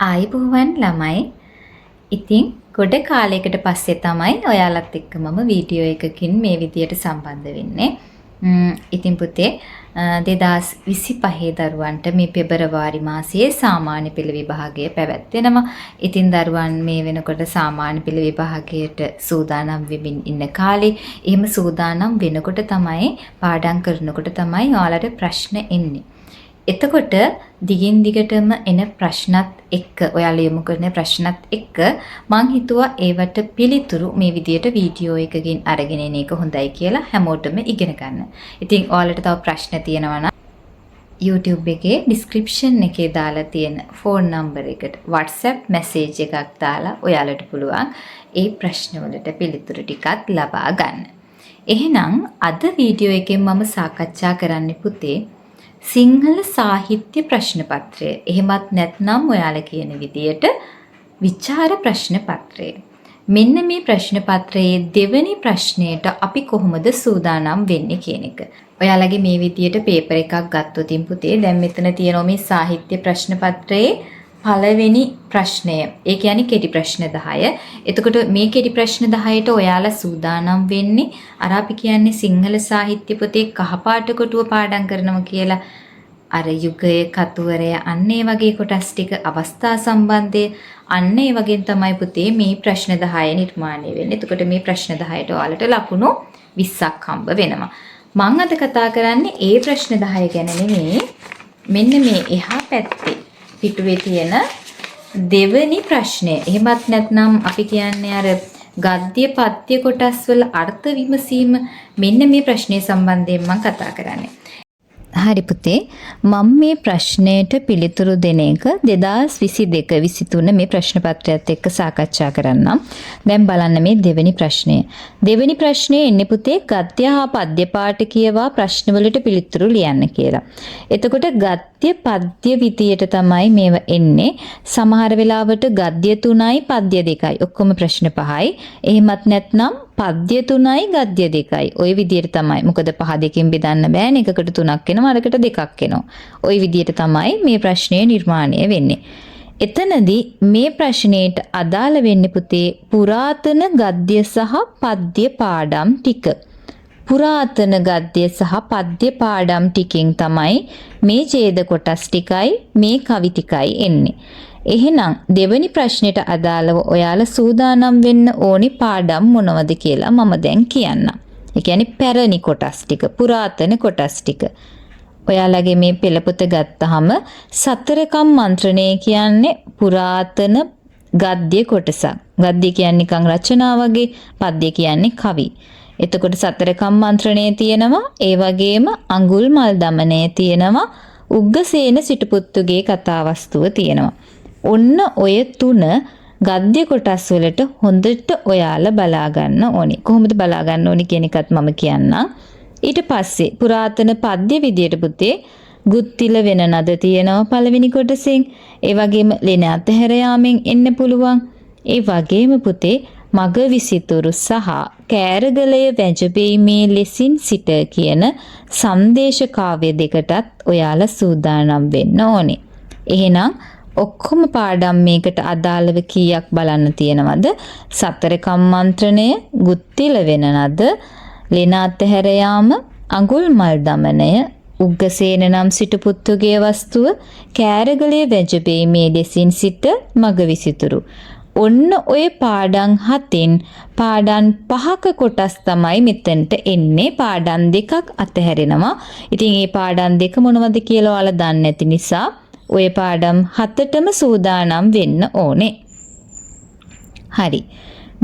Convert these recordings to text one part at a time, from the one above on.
ආයුබෝවන් ළමයි. ඉතින් ගොඩ කාලයකට පස්සේ තමයි ඔයාලත් එක්ක මම වීඩියෝ එකකින් මේ විදියට සම්බන්ධ වෙන්නේ. ඉතින් පුතේ 2025 දරුවන්ට මේ පෙබරවාරි මාසයේ සාමාන්‍ය පෙළ විභාගය පැවැත්වෙනවා. ඉතින් දරුවන් මේ වෙනකොට සාමාන්‍ය පෙළ විභාගයට සූදානම් වෙමින් ඉන්න කාලේ එහෙම සූදානම් වෙනකොට තමයි පාඩම් කරනකොට තමයි ඔයාලට ප්‍රශ්න එන්නේ. එතකොට දිගින් දිගටම එන ප්‍රශ්නත් එක්ක ඔයාලා යොමු කරන ප්‍රශ්නත් එක්ක මං හිතුවා ඒවට පිළිතුරු මේ විදියට වීඩියෝ එකකින් අරගෙන එන එක හොඳයි කියලා හැමෝටම ඉගෙන ගන්න. ඉතින් ඔයාලට තව ප්‍රශ්න තියෙනවා නම් YouTube එකේ ඩිස්ක්‍රිප්ෂන් එකේ දාලා තියෙන ෆෝන් නම්බර් එකට WhatsApp message එකක් දාලා ඔයාලට පුළුවන් ඒ ප්‍රශ්නවලට පිළිතුරු ටිකත් ලබා ගන්න. එහෙනම් අද වීඩියෝ එකෙන් මම සාකච්ඡා කරන්නේ පුතේ සිංහල සාහිත්‍ය ප්‍රශ්න පත්‍රය. එහෙමත් නැත්නම් ඔයාලා කියන විදියට විචාර ප්‍රශ්න පත්‍රය. මෙන්න මේ ප්‍රශ්න පත්‍රයේ දෙවෙනි ප්‍රශ්නයට අපි කොහොමද සූදානම් වෙන්නේ කියන එක. ඔයාලගේ මේ විදියට පේපර් එකක් ගත්තොතින් පුතේ දැන් මෙතන තියෙනවා මේ සාහිත්‍ය ප්‍රශ්න පත්‍රයේ පළවෙනි ප්‍රශ්නය. ඒ කියන්නේ කෙටි ප්‍රශ්න 10. එතකොට මේ කෙටි ප්‍රශ්න 10ට ඔයාලා සූදානම් වෙන්නේ අර අපි කියන්නේ සිංහල සාහිත්‍ය පොතේ කහපාට කොටුව පාඩම් කරනවා කියලා. අර යුගය, කතුවරය අන්න ඒ වගේ කොටස් ටික අවස්ථා සම්බන්ධය අන්න ඒ වගේ තමයි පුතේ මේ ප්‍රශ්න 10 නිර්මාණය වෙන්නේ. එතකොට මේ ප්‍රශ්න 10ට ඔයාලට ලකුණු 20ක් හම්බ වෙනවා. මං අද කතා කරන්නේ ඒ ප්‍රශ්න 10 ගැන නෙමෙයි. මෙන්න මේ එහා පැත්තේ පිටුවේ තියෙන දෙවෙනි ප්‍රශ්නය. එහෙමත් නැත්නම් අපි කියන්නේ අර ගද්‍ය පද්‍ය කොටස් වල අර්ථ විමසීම මෙන්න මේ ප්‍රශ්නය සම්බන්ධයෙන් මම කතා කරන්නේ. හරි පුතේ, මම මේ ප්‍රශ්නයට පිළිතුරු දෙන එක 2022 23 මේ ප්‍රශ්න පත්‍රයත් එක්ක සාකච්ඡා කරන්නම්. දැන් බලන්න මේ දෙවෙනි ප්‍රශ්නය. දෙවෙනි ප්‍රශ්නේ එන්නේ පුතේ ගද්‍ය හා පද්‍ය පාඨ කියවා ප්‍රශ්නවලට පිළිතුරු ලියන්න කියලා. එතකොට ගද්‍ය පද්‍ය විදියට තමයි මේව එන්නේ. සමහර වෙලාවට ගද්‍ය 3යි පද්‍ය 2යි ඔක්කොම ප්‍රශ්න 5යි. එහෙමත් නැත්නම් පද්‍ය 3යි ගද්‍ය 2යි. ඔය විදියට තමයි. මොකද පහ දෙකෙන් බෙදන්න බෑනේ. එකකට 3ක් එනවා අරකට 2ක් එනවා. ඔය විදියට තමයි මේ ප්‍රශ්නය නිර්මාණය වෙන්නේ. එතනදී මේ ප්‍රශ්නයට අදාළ වෙන්නේ පුතේ පුරාතන ගද්‍ය සහ පද්‍ය පාඩම් ටික. පුරාතන ගද්‍ය සහ පද්‍ය පාඩම් ටිකෙන් තමයි මේ ඡේද කොටස් ටිකයි මේ කවි ටිකයි එන්නේ. එහෙනම් දෙවෙනි ප්‍රශ්නෙට අදාළව ඔයාලා සූදානම් වෙන්න ඕනි පාඩම් මොනවද කියලා මම දැන් කියන්නම්. ඒ කියන්නේ පැරණි කොටස් ටික, පුරාතන කොටස් ටික. ඔයාලගේ මේ පෙළ පොත ගත්තහම සතරකම් මන්ත්‍රණය කියන්නේ පුරාතන ගද්‍ය කොටසක්. ගද්‍ය කියන්නේ නිකන් රචනා වගේ, පද්‍ය කියන්නේ කවි. එතකොට සතරකම් මන්ත්‍රණය තියෙනවා, ඒ වගේම අඟුල් මල් දමනය තියෙනවා, උග්ගසේන සිටුපුත්තුගේ කතා වස්තුව තියෙනවා. ඔන්න ඔය තුන ගද්‍ය කොටස් වලට හොඳට ඔයාලා බලා ගන්න ඕනි. කොහොමද බලා ගන්න ඕනි කියන එකත් මම කියන්නම්. ඊට පස්සේ පුරාතන පද්‍ය විදියට පුතේ ගුත්තිල වෙන නද තියෙනවා පළවෙනි කොටසෙන්. ඒ වගේම ලෙන අතහැර යාමෙන් එන්න පුළුවන්. ඒ වගේම පුතේ මග විසිතුරු සහ කෑරගලය වැජබීමේ ලෙසින් සිට කියන සංදේශ කාව්‍ය දෙකටත් ඔයාලා සූදානම් වෙන්න ඕනේ. එහෙනම් ඔක්කොම පාඩම් මේකට අදාළව කීයක් බලන්න තියෙනවද? සතරකම් මන්ත්‍රණය, ගුත්තිල වෙන නද, ලෙන අතහැර යාම, අඟුල් මල් දමනය, උග්ගසේන නම් සිටුපුත්තුගේ වස්තුව, කෑරගලය වැජබීමේ ලෙසින් සිට, මග විසිතුරු. ඔන්න ඔය පාඩම් 7න් පාඩම් 5ක කොටස් තමයි මෙතනට එන්නේ. පාඩම් දෙකක් අතහැරෙනවා. ඉතින් ඒ පාඩම් දෙක මොනවද කියලා ඔයාලා දන්නේ නැති නිසා ඔය පාඩම් 7ටම සූදානම් වෙන්න ඕනේ. හරි.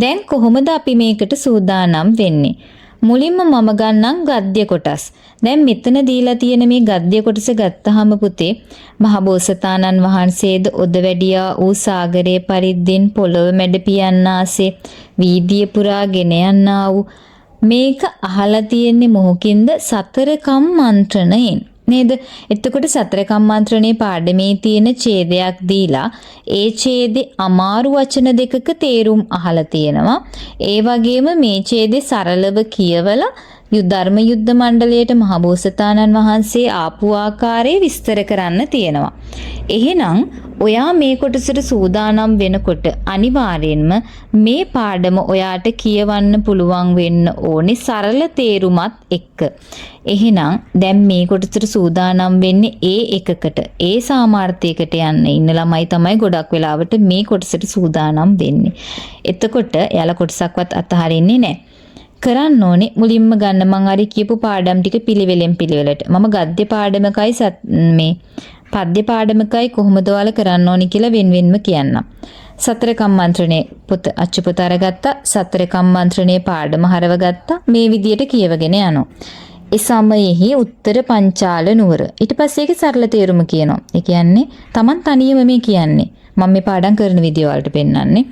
දැන් කොහොමද අපි මේකට සූදානම් වෙන්නේ? මුලින්ම මම ගන්නම් ගද්‍ය කොටස්. දැන් මෙතන දීලා තියෙන මේ ගද්‍ය කොටස ගත්තාම පුතේ මහබෝසතාණන් වහන්සේද ඔද වැඩියා වූ සාගරයේ පරිද්දෙන් පොළොව මැඩ පියන්නාසේ වීදිය පුරා ගෙන යන්නා වූ මේක අහලා තියෙන්නේ මොහොකින්ද? සතරකම් මන්ත්‍රණයෙන්. නේද? එතකොට සතරකම් මන්ත්‍රණේ පාඩමේ තියෙන ඡේදයක් දීලා ඒ ඡේදේ අමාරු වචන දෙකක තේරුම් අහලා තියෙනවා. ඒ වගේම මේ ඡේදේ සරලව කියවලා ධර්ම යුද්ධ මණ්ඩලයට මහබෝසතාණන් වහන්සේ ආපු ආකාරය විස්තර කරන්න තියෙනවා. එහෙනම් ඔයා මේ කොටසට සූදානම් වෙනකොට අනිවාර්යෙන්ම මේ පාඩම ඔයාට කියවන්න පුළුවන් වෙන්න ඕනේ සරල තේරුමත් එක්ක. එහෙනම් දැන් මේ කොටසට සූදානම් වෙන්නේ ඒ එකකට, ඒ සාමාර්ථයකට යන්න ඉන්න ළමයි තමයි ගොඩක් වෙලාවට මේ කොටසට සූදානම් වෙන්නේ. එතකොට එයාලා කොටසක්වත් අතහරින්නේ නැහැ. කරන්න ඕනේ මුලින්ම ගන්න මං අර කියපු පාඩම් ටික පිළිවෙලෙන් පිළිවෙලට. මම ගද්‍ය පාඩමකයි මේ පද්‍ය පාඩමකයි කොහොමද ඔයාලා කරන්න ඕනි කියලා වෙන වෙනම කියන්නම්. සතර කම්මන්ත්‍රණේ පොත අච්චු පොත අරගත්තා. සතර කම්මන්ත්‍රණේ පාඩම හරවගත්තා. මේ විදියට කියවගෙන යනවා. ඒ සමයෙහි උත්තර පංචාල නුවර. ඊට පස්සේ ඒකේ සරල තේරුම කියනවා. ඒ කියන්නේ Taman තනියම මේ කියන්නේ. මම මේ පාඩම් කරන විදිය ඔයාලට පෙන්වන්නේ.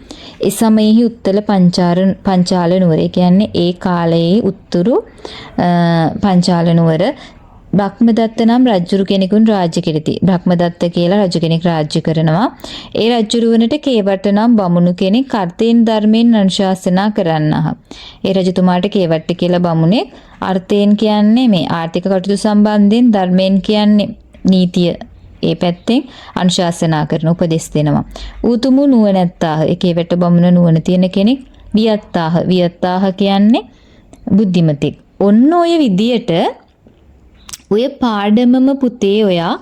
ඒ සමයෙහි උත්තර පංචාල නුවර. ඒ කියන්නේ ඒ කාලයේ උතුරු පංචාල නුවර බ්‍රහ්මදත්ත නම් රජුරු කෙනෙකුන් රාජ්‍ය කෙරෙති. බ්‍රහ්මදත්ත කියලා රජු කෙනෙක් රාජ්‍ය කරනවා. ඒ රජුරුවනට කේවට්ට නම් බමුණු කෙනෙක් අර්ථයෙන් ධර්මයෙන් අනුශාසනා කරන්නහ. ඒ රජතුමාට කේවට්ට කියලා බමුණෙක්, අර්ථයෙන් කියන්නේ මේ ආර්ථික කටයුතු සම්බන්ධයෙන්, ධර්මයෙන් කියන්නේ නීතිය ඒ පැත්තෙන් අනුශාසනා කරන උපදෙස් දෙනවා. ඌතුමු නුවණැත්තාහ. ඒ කේවට්ට බමුණ නුවණ තියෙන කෙනෙක්. වියත්තාහ. වියත්තාහ කියන්නේ බුද්ධිමතෙක්. ඔන්න ඔය විදියට ඔය පාඩමම පුතේ ඔයා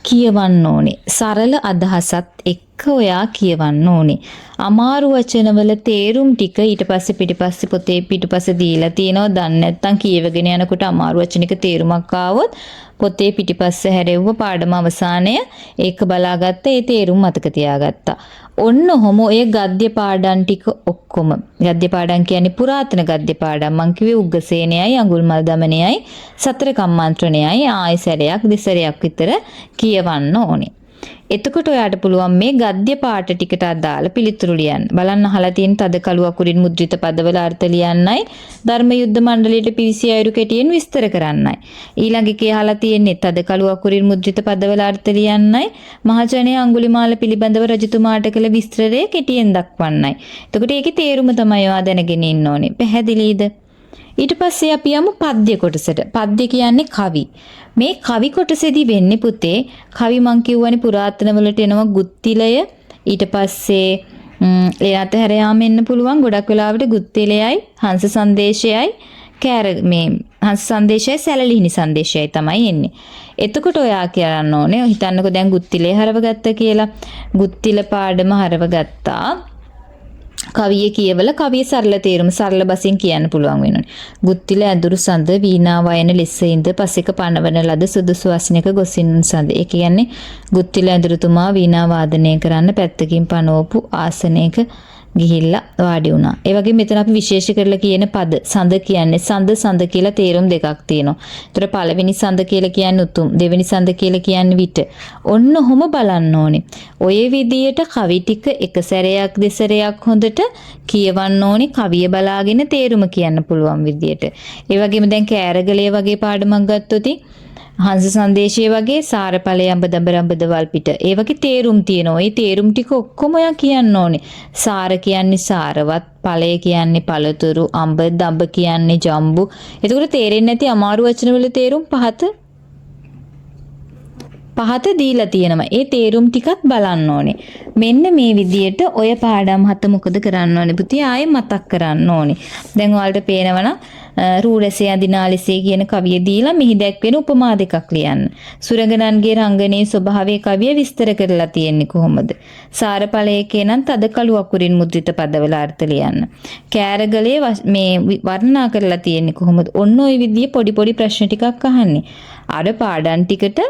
කියවන්න ඕනේ. සරල අදහසත් එක්ක ඔයා කියවන්න ඕනේ. අමාරු වචනවල තේරුම් ටික ඊට පස්සේ පිටිපස්සේ පොතේ පිටිපස්සේ දීලා තියෙනවා. දන්නේ නැත්නම් කියවගෙන යනකොට අමාරු වචනික තේරුමක් ආවොත් පොතේ පිටිපස්ස හැරෙව්ව පාඩම අවසානය ඒක බලාගත්ත, ඒ තේරුම් මතක තියාගත්තා. ඔන්න ඔහොම ඔය ගද්‍ය පාඩම් ටික ඔක්කොම, ගද්‍ය පාඩම් කියන්නේ පුරාතන ගද්‍ය පාඩම්. මං කිව්වේ උග්ගසේනයයි අඟුල්මල් දමනයයි සතර කම්මන්ත්‍රණයයි ආයෙ සැරයක් දෙසරයක් විතර කියවන්න ඕනේ. එතකොට ඔයාට පුළුවන් මේ ගද්‍ය පාඨ ටිකට අදාළ පිළිතුරු ලියන්න. බලන්න අහලා තියෙන තද කළු අකුරින් මුද්‍රිත පදවල අර්ථ ලියන්නයි, ධර්ම යුද්ධ මණ්ඩලයට පිවිසි අයුරු කෙටියෙන් විස්තර කරන්නයි. ඊළඟ එකේ අහලා තියෙන්නේ තද කළු අකුරින් මුද්‍රිත පදවල අර්ථ ලියන්නයි, මහජනයා අඟුලිමාල පිළිබඳව රජතුමාට කළ විස්තරය කෙටියෙන් දක්වන්නයි. එතකොට ඒකේ තේරුම තමයි ඔයා දැනගෙන ඉන්න ඕනේ. පැහැදිලිද? ඊට පස්සේ අපි යමු පද්‍ය කොටසට. පද්‍ය කියන්නේ කවි. මේ කවි කොටසේදී වෙන්නේ පුතේ, කවි මං කියවනේ පුරාතන වලට එනවා ගුත්තිලය, ඊට පස්සේ ඒ අතහැර යාම එන්න පුළුවන්. ගොඩක් වෙලාවට ගුත්තිලයයි හංස සංදේශයයි කෑර මේ හංස සංදේශයයි සැලලිහිණි සංදේශයයි තමයි එන්නේ. එතකොට ඔයා කියන්න ඕනේ, හිතන්නකෝ දැන් ගුත්තිලය හරවගත්තා කියලා. ගුත්තිල පාඩම හරවගත්තා. කවිය කියවල කවිය සරල තේරුම සරල බසින් කියන්න පුළුවන් වෙනවනේ. ගුත්තිල ඇඳුරු සඳ වීණා වයන ලෙස ඉඳ පසෙක පනවන ලද සුදුසු අස්නක ගොසින් සඳ. ඒ කියන්නේ ගුත්තිල ඇඳුරුතුමා වීණා වාදනය කරන්න පැත්තකින් පනවපු ආසනයක ගිහිල්ලා වාඩි වුණා. ඒ වගේම මෙතන අපි විශේෂ කරලා කියන පද සඳ කියන්නේ සඳ සඳ කියලා තේරුම් දෙකක් තියෙනවා. ඒතර පළවෙනි සඳ කියලා කියන්නේ උතුම්, දෙවෙනි සඳ කියලා කියන්නේ විට. ඔන්න ඔහොම බලන්න ඕනේ. ඔය විදියට කවි ටික එක සැරයක් දෙසරයක් හොඳට කියවන්න ඕනේ, කවිය බලාගෙන තේරුම කියන්න පුළුවන් විදියට. ඒ වගේම දැන් කෑරගලය වගේ පාඩමක් ගත්තොත් හංස සංදේශය වගේ සාරඵලය අඹ දඹ රඹ දවල් පිට ඒ වගේ තේරුම් තියෙනවා. ඒ තේරුම් ටික ඔක්කොම ඔයා කියන්න ඕනේ. සාර කියන්නේ සාරවත්, ඵලය කියන්නේ පළතුරු, අඹ දඹ කියන්නේ ජම්බු. එතකොට තේරෙන්නේ නැති අමාරු වචන වල තේරුම් පහත දීලා තියෙනවා. ඒ තේරුම් ටිකත් බලන්න ඕනේ. මෙන්න මේ විදියට ඔය පාඩම් හත මොකද කරන්න ඕනේ පුතේ? ආයෙ මතක් කරන්න ඕනේ. දැන් ඔයාලට පේනවනම් රූරසේ අදිනාලිසේ කියන කවිය දීලා මෙහි දැක්වෙන උපමා දෙකක් ලියන්න. සුරංගනන්ගේ රංගනයේ ස්වභාවය කවිය විස්තර කරලා තියෙන්නේ කොහොමද? සාරඵලයකේ නම් තද කළු අකුරින් මුද්‍රිත පදවල අර්ථ ලියන්න. කෑරගලේ මේ වර්ණනා කරලා තියෙන්නේ කොහොමද? ඔන්න ඔය විදිය පොඩි පොඩි ප්‍රශ්න ටිකක් අහන්නේ. අර පාඩම් ටිකට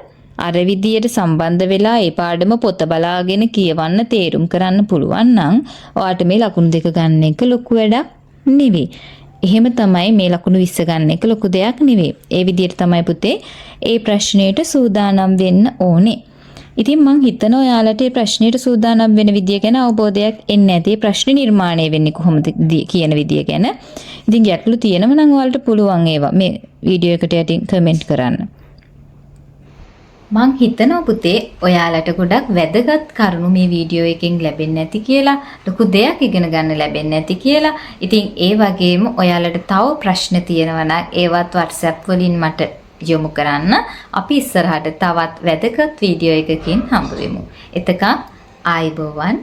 අර විදියට සම්බන්ධ වෙලා ඒ පාඩම පොත බලාගෙන කියවන්න තේරුම් කරන්න පුළුවන් නම් ඔයාට මේ ලකුණු දෙක ගන්න එක ලොකු වැඩක් නෙවෙයි. එහෙම තමයි මේ ලකුණු 20 ගන්න එක ලොකු දෙයක් නෙවෙයි. ඒ විදියට තමයි පුතේ ඒ ප්‍රශ්නයට සූදානම් වෙන්න ඕනේ. ඉතින් මං හිතනවා ඔයාලට මේ ප්‍රශ්නයට සූදානම් වෙන විදිය ගැන අවබෝධයක් එන්න ඇති. මේ ප්‍රශ්න නිර්මාණය වෙන්නේ කොහොමද කියන විදිය ගැන. ඉතින් ගැටලු තියෙනවා නම් ඔයාලට පුළුවන් ඒවා මේ වීඩියෝ එකට යටින් කමෙන්ට් කරන්න. මං හිතනවා පුතේ ඔයාලට ගොඩක් වැදගත් කරුණු මේ වීඩියෝ එකෙන් ලැබෙන්න ඇති කියලා, ලොකු දෙයක් ඉගෙන ගන්න ලැබෙන්න ඇති කියලා. ඉතින් ඒ වගේම ඔයාලට තව ප්‍රශ්න තියෙනවා නම් ඒවත් WhatsApp වලින් මට යොමු කරන්න. අපි ඉස්සරහට තවත් වැදගත් වීඩියෝ එකකින් හම්බ වෙමු. එතකන් ආයුබෝවන්.